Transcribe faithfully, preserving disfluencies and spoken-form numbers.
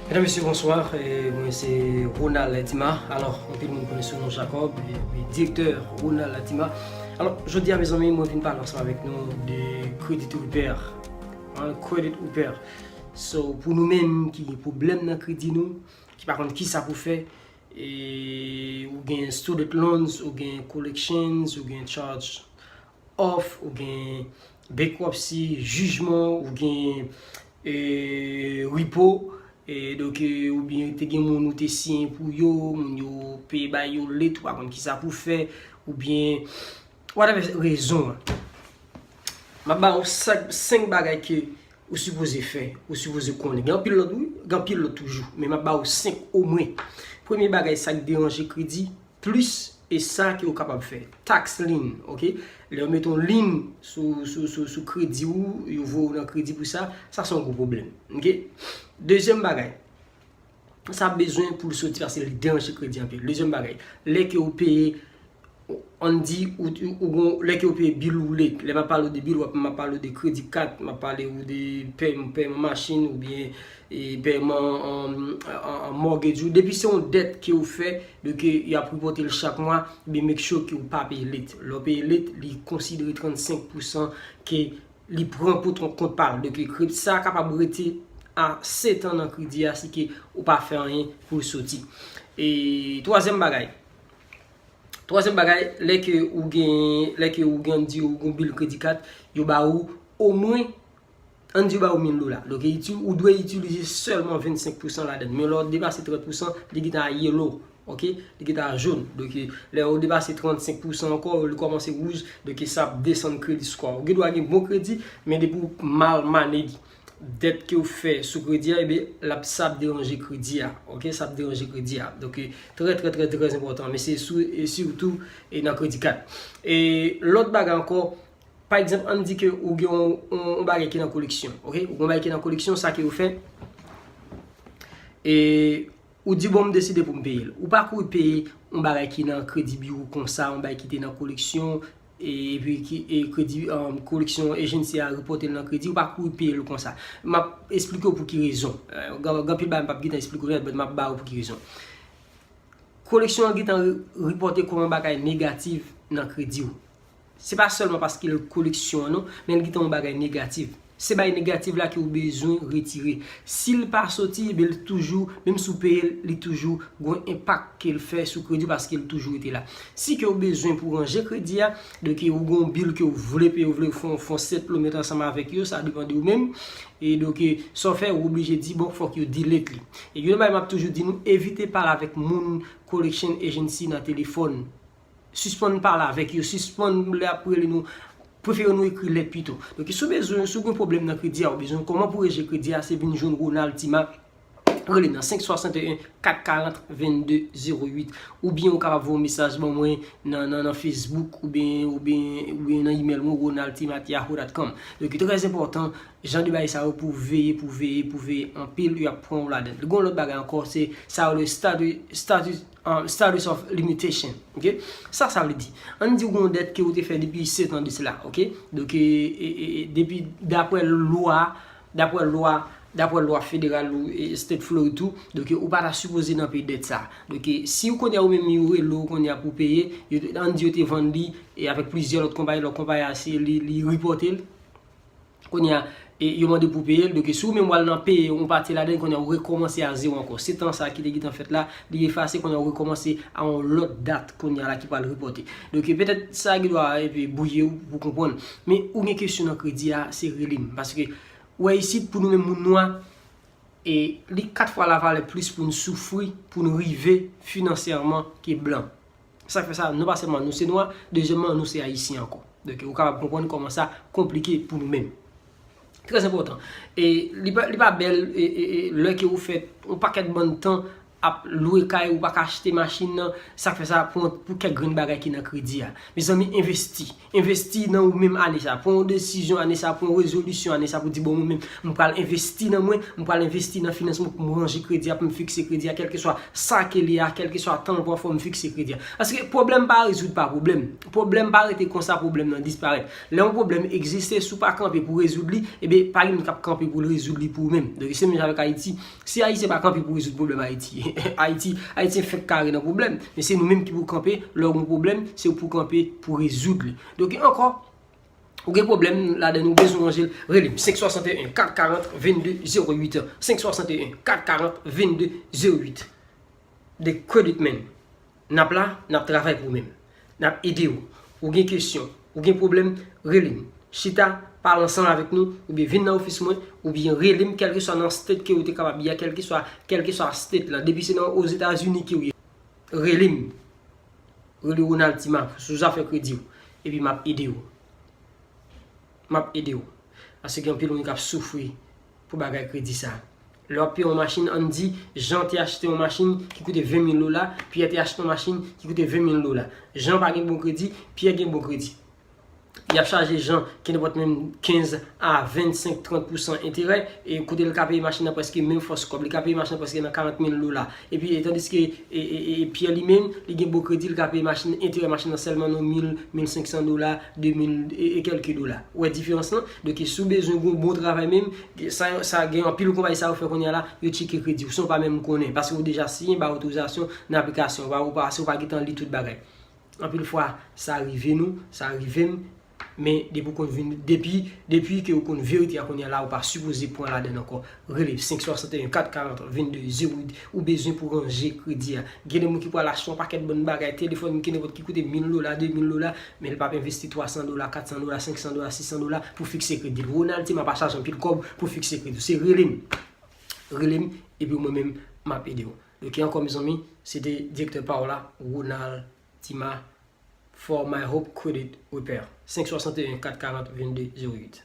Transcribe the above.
Medam, mesye, bonswa. E mwen se Ronald Tima. Alò, anpil moun konnen sou non Jacob, e, e direktè Ronald Tima. Alò, jodi a, mezanmi, mwen vin pale ansanm avèk nou de Credit Repair. Hein, Credit Repair. So, pou nou menm ki gen pwoblèm nan kredi nou, ki pa konn kisa pou fè, e ou gen student loans, ou gen collections, ou gen charge off, ou gen bankruptcy, jijman, ou gen e, repo. E, donk, e, oubyen te gen moun ou te siyen pou yo, moun yo peye ba yo late, ou pa konn kisa pou fè, oubyen whatever rezon an. M ap ba w senk, senk bagay ke ou sipoze fè, ou sipoze konnen. Gen anpil lòt, wi, gen anpil lòt toujou, men m ap ba w senk omwen. Premye bagay, sa k deranje kredi, plis e sa ke ou kapab fè. Tax lien, ok? Lè yo mete yon lien sou, sou, sou, sou kredi ou, yo voye w nan kredi pou sa, sa se yon gwo pwoblèm, ok? Dezyèm bagay, sa bezwen pou l soti paske li deranje kredi anpil. Dezyèm bagay, lè ke ou peye, ann di, ou, ou, ou gon, lè ke ou peye bil ou late, lè m ap pale w de bil, w ap, m ap pale w de kredi kat, m ap pale w de pèm-, pèman machin oubyen e, pèman an, an, an mortgage ou. Depi se yon dèt ke ou fè, donk, e, y ap repòte l chak mwa, ebyen, make sure ke ou pa peye late. Lè w peye late, li konsidere trannsenk pousan ke li pran pou tron-, kont pa l. Donk, e, kredi sa kapab rete a sèt an nan kredi a si ke ou pa fè anyen pou l soti. E twazyèm bagay, twazyèm bagay, lè ke ou gen, lè ke ou gen, ann di, ou gen bil kredi kat, yo ba ou omwen, ann di, yo ba ou mil dola. Donk, iti-, ou dwe itilize sèlman vennsenk pousan ladan l. Men lè w depase trant pousan, li gentan yellow, ok? Li gentan jòn. Donk, lè w depase trannsenk pousan ankò, li kòmanse wouj, donk sa ap desann kredi score. Ou gen dwa gen bon kredi, men depi w mal manage dèt ke w fè sou kredi a, ebyen, l ap, sa ap deranje kredi a, ok? Sa ap deranje kredi a. Donk, trè, trè, trè, trè enpòtan, men se sou, e sitou, e nan kredi kat. E lòt bagay ankò, pa egzanp, ann di ke ou gen yon, yon, yon bagay ki nan koleksyon, ok? Ou gen yon bagay ki nan koleksyon, sa ke ou fè, e ou di, "Bon, m deside pou m peye l." Ou pa kouri peye yon bagay ki nan kredi biwo konsa, yon bagay ki te nan koleksyon, e, epi ki, e kredi, um, koleksyon agency a repòte l nan kredi, ou pa kouri peye l konsa. M ap esplike w pou ki rezon. E, gen, gen anpil bagay m p ap gentan esplike w nèt, but m ap ba w pou ki rezon. Koleksyon an gentan re-, repòte kòm yon bagay negatif nan kredi w. Se pa sèlman paske l koleksyon an non, men l gentan yon bagay negatif. Se bagay negatif la ke ou bezwen retire. Si l pa soti, ebyen, l toujou, menm si w peye l, li toujou gon enpak ke l fè sou kredi w paske l toujou rete la. Si ke ou bezwen pou ranje kredi a, donk ou gon bil ke ou vle peye, ou vle fè yon, fè yon settlement ansanm avèk yo, sa depann de ou menm. E donk, sa w fè, ou oblije di, bon, fòk yo delete li. E youn nan bagay m ap toujou di nou, evite pale avèk moun collection agency nan telefòn. Sispann pale avèk yo, sispann lè y ap rele nou, prefere nou ekri lèt pito. Donk, si w bezwen, si w gen pwoblèm nan kredi a, ou bezwen kòman pou ranje kredi a, se vin jwenn Ronald Tima, rele m nan senk swasanteyen, kat karant, vennde, zewo uit, oubyen ou kapab voye yon mesaj ban mwen nan, nan, nan Facebook, oubyen, oubyen, oubyen nan email mwen, ronaldtima at yahoo dot com. Donk, trè enpòtan, jan de bagay sa yo pou veye, pou veye, pou veye anpil, y ap pran w ladan l. Gen yon lòt bagay ankò, se sa yo rele status, status, um, status of limitation, ok? Sa, sa vle di, ann di w gen yon dèt ke ou te fè depi sèt an de sela, ok? Donk, e, e, e, e, depi daprè lwa, daprè lwa, daprè lwa federal ou, e, state Florida tou, donk, ou pa ta sipoze nan peye dèt sa. Donk, si w kounye a ou menm yo rele w kounye a pou peye, yo, ann di yo te vann li, e avèk plizyè lòt konpayi, lòt konpayi a se li, li repòte l. Kounye a, e, yo mande pou peye l. Donk, si w menm w al nan peye yon pati ladan l, kounye a ou rekòmanse a zewo ankò. Sèt an sa ki te gentan fèt la, li efase, kounye a ou rekòmanse a yon lòt dat, kounye a la ki pral repòte. Donk, petèt sa gen dwa, epi, bwouye w pou konprann. Men ou gen kesyon nan kredi a, se rele m. Paske, ou wè isit, pou nou menm moun nwa, e li kat fwa lavalè plis pou n soufri, pou n rive finansyèman ke blan. Sa k fè sa, nou pa sèlman nou se nwa, dezyèmman, nou se ayisyen ankò. Donk, ou kapab konprann kòman sa konplike pou nou menm. Trè enpòtan. E li pa, li pa bèl, e, e, e, lè ke ou fè yon pakèt bann tan ap lwe kay, ou pa ka achte machin nan, sa k fè sa, pou, pou kèk grenn bagay ki nan kredi a. Mezanmi, envesti. Envesti nan ou menm ane sa. Pran yon desizyon ane sa, pran yon rezolisyon ane sa pou di, bon, mwen menm, m pral envesti nan mwen, m pral envesti nan finans mwen pou m ranje kredi a, pou m fikse kredi a, kèlkeswa sa ke li a, kèlkeswa tan l pran, fò m fikse kredi a. Paske pwoblèm pa rezoud pa pwoblèm. Pwoblèm pa rete konsa, pwoblèm nan disparèt. Lè yon pwoblèm egziste, si w pa kanpe pou rezoud li, ebyen, pa gen moun k ap kanpe pou l rezoud li pou ou menm. Donk, se menm jan avèk Ayiti. Si Ayisyen pa kanpe pou rezoud pwoblèm Ayiti, Ayiti, Ayisyen fèk kare nan pwoblèm. Men se nou menm ki pou kanpe, lè w gen pwoblèm, se ou pou kanpe pou rezoud li. Donk, ankò, ou gen pwoblèm ladan, ou bezwen ranje l, rele m, senk swasanteyen, kat karant, vennde, zewo uit. Senk swasanteyen, kat karant, vennde, zewo uit. The Credit Man. N ap la, n ap travay pou ou menm. N ap ede w. Ou gen kesyon, ou gen pwoblèm, rele m. Chita, pale ansanm avèk nou, oubyen vin nan ofis mwen, oubyen rele m, kèlkeswa nan state ke ou te kapab ye a, kèlkeswa, kèlkeswa state lan. Depi se nan Ozetazini ke w ye, rele m. Rele Ronald Tima sou zafè kredi w. Epi m ap ede w. M ap ede w. Paske gen anpil moun k ap soufri pou bagay kredi sa. Lè w ap peye yon machin, ann di, Jean te achte yon machin ki koute ven mil dola, Pierre te achte yon machin ki koute ven mil dola. Jean pa gen bon kredi, Pierre gen bon kredi. Y ap chaje Jean kenpòt menm kenz a vennsenk, trant pousan enterè, e kote l ka peye machin nan prèske menm fòs kòb. Li ka peye machin nan prèske nan karant mil dola. Epi, e, tandiske, e, e, e, Pierre li menm, li gen bon kredi, li ka peye machin, enterè machin nan sèlman nan mil, mil senk san dola, de mil e, e kèlke dola. Ou wè diferans lan? Donk, si w bezwen gon bon travay menm, sa, sa gen anpil konpayi sa yo fè kounye a la, yo tcheke kredi w. San w pa menm konnen, paske ou deja siyen, ba otorizasyon nan aplikasyon, ou pa, ou pa, si w pa gentan li tout bagay. Anpil fwa, sa rive nou, sa rive m, men depi w konn vin, depi, depi ke ou konn verite a kounye a la, ou pa sipoze pran ladan l ankò. Rele senk swasanteyen, kat karant, vennde, zewo uit, ou bezwen pou ranje kredi a. Gen de moun ki pral achte yon pakèt bann bagay, telefòn ki nenpòt ki koute mil dola, de mil dola, men l p ap envesti twa san dola, kat san dola, senk san dola, sis san dola pou fikse kredi l. Ronald Tima pa chaje anpil kòb pou fikse kredi w. Se rele m. Rele m, epi mwen menm, m ap ede w. Donk, ankò, mezanmi, se te direktè pa w la, Ronald Tima, for My Hope Credit Repair, senk swasanteyen, kat karant, vennde, zewo uit.